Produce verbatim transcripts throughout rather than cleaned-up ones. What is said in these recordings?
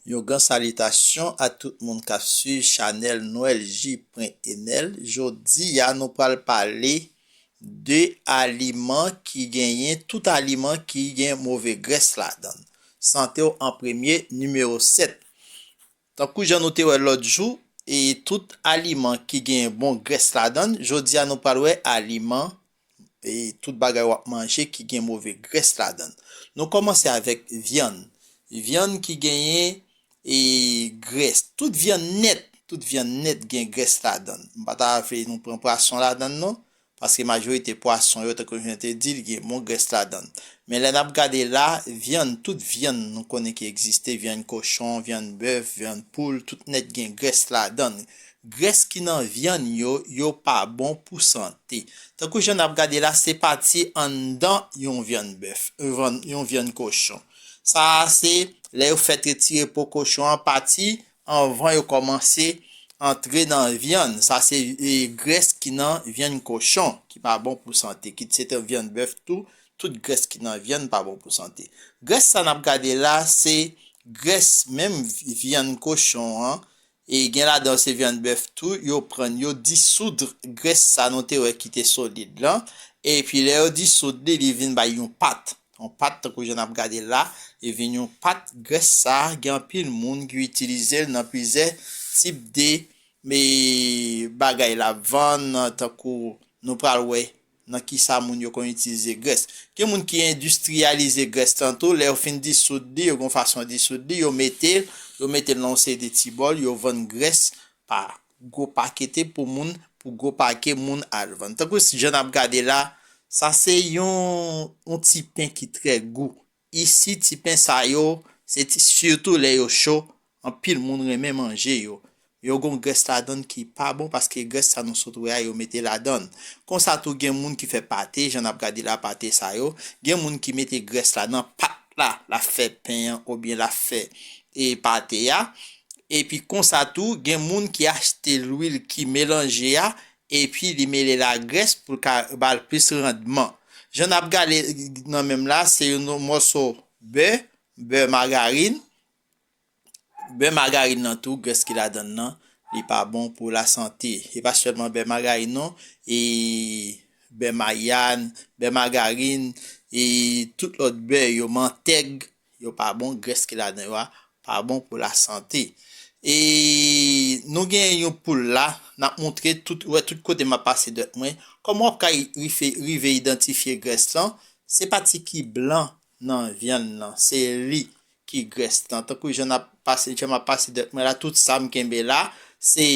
Yon gran salitasyon a tout moun k ap swiv chanèl Noel J pwen Enel. Jodi a, nou pral pale de aliman ki genyen, tout aliman ki gen move grès ladan l. Sante w an premye, nimewo sèt. Tankou jan nou te wè lòt jou, e tout aliman ki gen bon grès ladan l, jodi a nou pral wè aliman e tout bagay w ap manje ki gen move grès ladan l. Nou kòmanse avèk vyann. Vyann ki genyen e grès. Tout vyann nèt, tout vyann nèt gen grès ladan l. M pa ta vle nou pran pwason ladan l non, paske majorite pwason yo, tankou jan te di, l gen bon grès ladan l. Men lè n ap gade la, vyann, tout vyann nou konnen ki egziste, vyann kochon, vyann bèf, vyann poul, tout nèt gen grès ladan l. Grès ki nan vyann yo, yo pa bon pou sante. Tankou jan n ap gade la, se pati anndan yon vyann bèf, yon vyann, yon vyann kochon. Sa a se lè yo fèk retire po kochon an, pati anvan yo kòmanse antre nan vyann. Sa se e, grès ki nan vyann kochon, ki pa bon pou sante. Kit se te vyann bèf tou, tout grès ki nan vyann pa bon pou sante. Grès sa n ap gade la, se grès menm vyann kochon an, e gen ladan se vyann bèf tou, yo pran l, yo disoud grès sa nou te wè ki te solid lan, epi lè yo disoud li, li vin bay yon pat. Yon pat, tankou jan n ap gade la, li vin yon pat. Grès sa, gen anpil moun ki itilize l nan plizyè tip de, e, bagay l ap vann, tankou nou pral wè nan kisa moun yo konn itilize grès. Gen moun ki endistriyalize grès lan tou, lè yo fin disoud li, yo gon fason disoud li, yo mete l, yo mete l nan yon seri de ti bòl, yo vann grès pa gwo pakete pou moun, pou gwo pake moun al vann. Tankou jan n ap gade la, sa se yon, yon ti pen ki trè gou. Isi, ti pen sa yo, se ti, sitou lè yo cho, anpil moun renmen manje yo. Yo gon grès ladan l ki pa bon, paske grès sa nou sot wè a, yo mete ladan l. Konsa tou, gen moun ki fè pate, jan n ap gade la, pate sa yo. Gen moun ki mete grès la nan pat la, l ap fè pen an, oubyen l ap fè, e, pate a. Epi konsa tou, gen moun ki achte lwil ki melanje a, epi li mele lagrès pou l ka ba l plis randman. Jan n ap gade nan men m la, se yon mòso bè, bè magarin. Bè magarin nan tou, grès ki ladan l nan, li pa bon pou lasante. E pa sèlman bè magarin non, e bè mayann, bè magarin, e tout lòt bè yo, mantèg, yo pa bon, grès ki ladan yo a pa bon pou lasante. E nou gen yon poul la, n ap montre tout, wè tout kote m ap pase dwèt mwen. Kòman w ap ka rive, rive idantifye grès lan? Se pati ki blan nan vyann lan, se li ki grès lan. Tankou jan n ap pase, jan m ap pase dwèt mwen la, tout sa m kenbe la, se,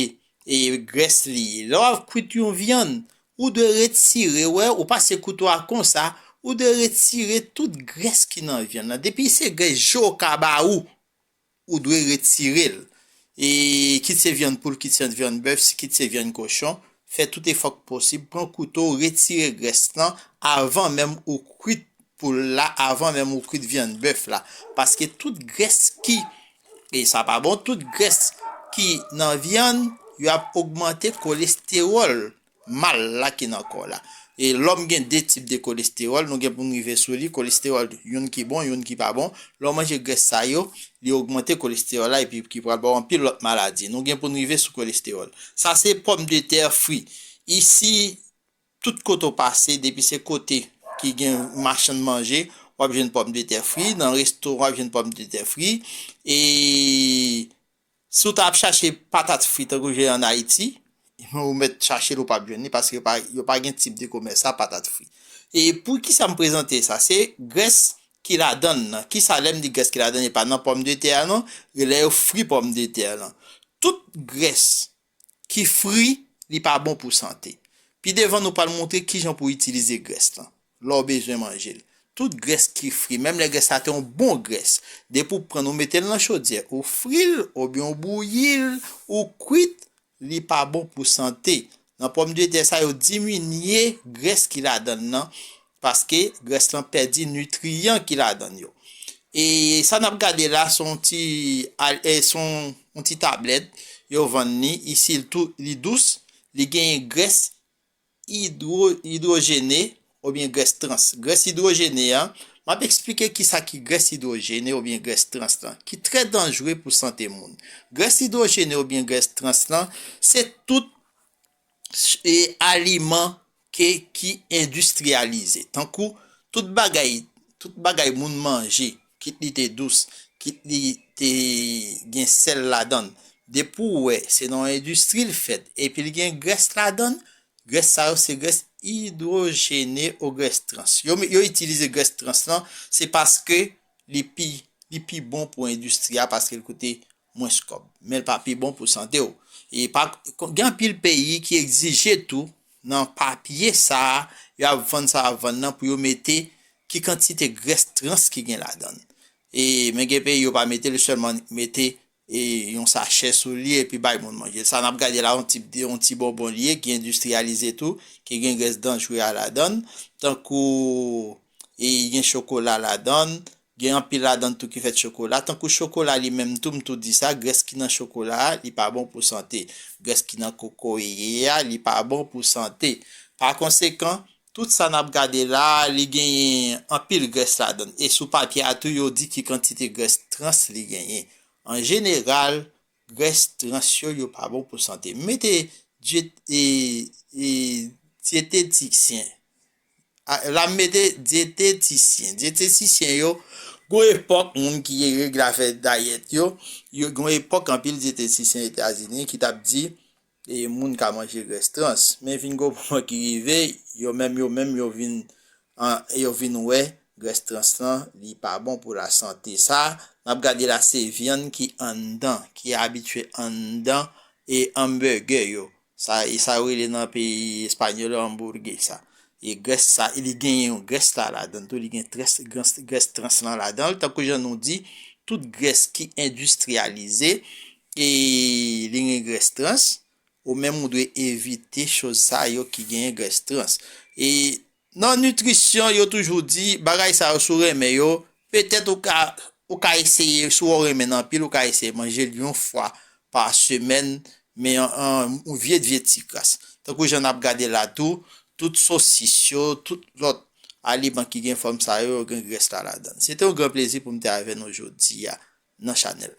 e, grès li ye. Lè w ap kwit yon vyann, ou dwe retire, wè, ou pase kouto a konsa, ou dwe retire tout grès ki nan vyann lan. Depi se grès je w ka ba ou, ou dwe retire l. E kit se vyann poul, kit se vyann bèf, kit se vyann kochon, fè tout efò k posib, pran kouto w, retire grès lan avan menm ou kwit poul la, avan menm ou kwit vyann bèf la. Paske tout grès ki, e sa pa bon, tout grès ki nan vyann, yo ap ogmante kolestewòl mal la ki nan kò la. E lòm gen de tip de kolestewòl, nou gen pou n rive sou li, kolestewòl youn ki bon, youn ki pa bon. Lè w manje grès sa yo, li ogmante kolestewòl la epi ki pral ba w anpil lòt maladi. Nou gen pou n rive sou kolestewòl. Sa se pòmdetè fri. Isi, tout kote w pase, depi se kote ki gen machann manje, w ap jwenn pòmdetè fri. Nan resto, w ap jwenn pòmdetè fri. E si w ta ap chache patat fri tankou je ann Ayiti, ou mèt chache l, ou p ap jwenn li, paske yo pa, yo pa gen tip de komès sa, patat fri. E poukisa m prezante sa? Se grès ki ladan l nan. Kisa lè m di grès ki ladan l, e pa nan pòmdetè a non, e lè yo fri pòmdetè a lan. Tout grès ki fri, li pa bon pou sante. Pi devan, nou pral montre kijan pou w itilize grès lan lè w bezwen manje l. Tout grès ki fri, menm lè grès la te yon bon grès, depi w pran l, ou mete l nan chodyè, ou fri l, oubyen w bouyi l, ou kwit, li pa bon pou sante. Nan pòmdetè sa, yo diminye grès ki ladan l nan, paske grès lan pèdi nitriyan ki ladan l yo. E sa n ap gade la, se yon ti, al- e se yon, yon ti tablèt, yo vann li, isi l tou, li dous, li genyen grès idwo, idwojene, oubyen grès trans. Grès idwojene an, M ap eksplike kisa ki grès idwojene oubyen grès trans lan, ki trè danjre pou sante moun. Grès idwojene oubyen grès trans lan, se tout e, aliman ke, ki endistriyalize. Tankou tout bagay, tout bagay moun manje, kit li te dous, kit li te gen sèl ladan l, depi w wè se nan yon endistri l fèt, epi l gen grès ladan l, grès sa yo se grès idwojene ou grès trans. Yo, yo itilize grès trans lan, se paske li pi, li pi bon pou endistri a, paske l koute mwens kòb. Men l pa pi bon pou sante w. E pa, gen anpil peyi ki egzije tou, nan papye sa a, y ap vann sa y ap vann nan, pou yo mete ki kantite grès trans ki gen ladan l. E, men gen peyi yo pa mete l, sèlman mete e, yon sachè sou li epi bay moun manje. Sa n ap gade la, yon ti, yon ti bonbon li ye, ki endistriyalize tou, ki gen grès danjre a ladan l, tankou, e, gen chokola ladan l, gen anpil ladan l tou ki fèt chokola. Tankou chokola li menm tou, m tou di sa, grès ki nan chokola a, li pa bon pou sante. Grès ki nan kokoye a, li pa bon pou sante. Pa konsekan, tout sa n ap gade la a, li genyen anpil grès ladan l. E sou papye a tou, yo di ki kantite grès trans li genyen. An jeneral, grès trans yo, yo pa bon pou sante. M mete dyet-, e, e, dyetetisyen. A, la, m mete dyetetisyen. Dyetetisyen yo, gon epòk, moun ki règle afè dayèt yo, yo, gon epòk, anpil dyetetisyen Etazini ki t ap di, e, moun ka manje grès trans. Men vin gon moman ki rive, yo menm, yo menm, yo vin, an, yo vin wè grès trans lan, li pa bon pou lasante. Sa, n ap gade la, se vyann ki anndan, ki abitye anndan e hamburger yo. Sa, e sa yo rele nan peyi espanyòl yo hamburguesa. E grès sa, li genyen yon grès la ladan l tou, li gen très, grès, grès trans lan ladan l. Tankou jan nou di, tout grès ki endistriyalize, e li gen grès trans, ou menm ou dwe evite choz sa yo ki genyen grès trans. E nan nitrisyon, yo toujou di, bagay sa yo, si w renmen yo, petèt ou ka, ou ka eseye, si w renmen l anpil, ou ka eseye manje l yon fwa pa semèn, men an, an, yon vye, vye ti kras. Tankou jan n ap gade la tou, tout sosis yo, tout lòt aliman ki gen fòm sa yo, yo gen grès la ladan l. Se te yon gran plezi pou m te avè nou jodi a nan chanèl.